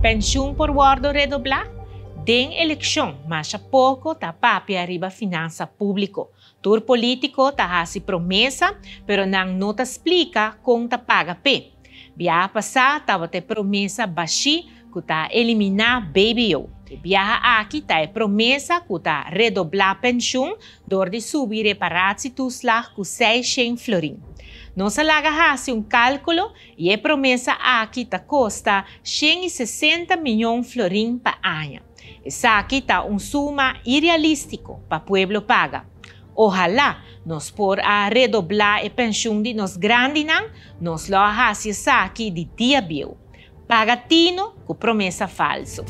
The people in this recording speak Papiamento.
Pensioen por wordo redobla? Den eleccion, masha poco ta papia riba finansa publico. Tur politico ta haci promesa, pero nan no ta splica con ta paga p'e. Biaha pasa tabata promesa bashi cu ta elimina BBO. Biaha aki ta e promesa cu ta redobla pensioen door di subi reparatietoeslag cu 600 florin. Nos a laga haci un calculo y e promesa aki ta costa 160 miyon florin pa aña. Esaki ta un suma irrealistico pa pueblo paga. Ohala nos por a redobla e pensioen di nos grandinan, nos lo a haci esaki di dia bieu. Paga tino cu promesa falso.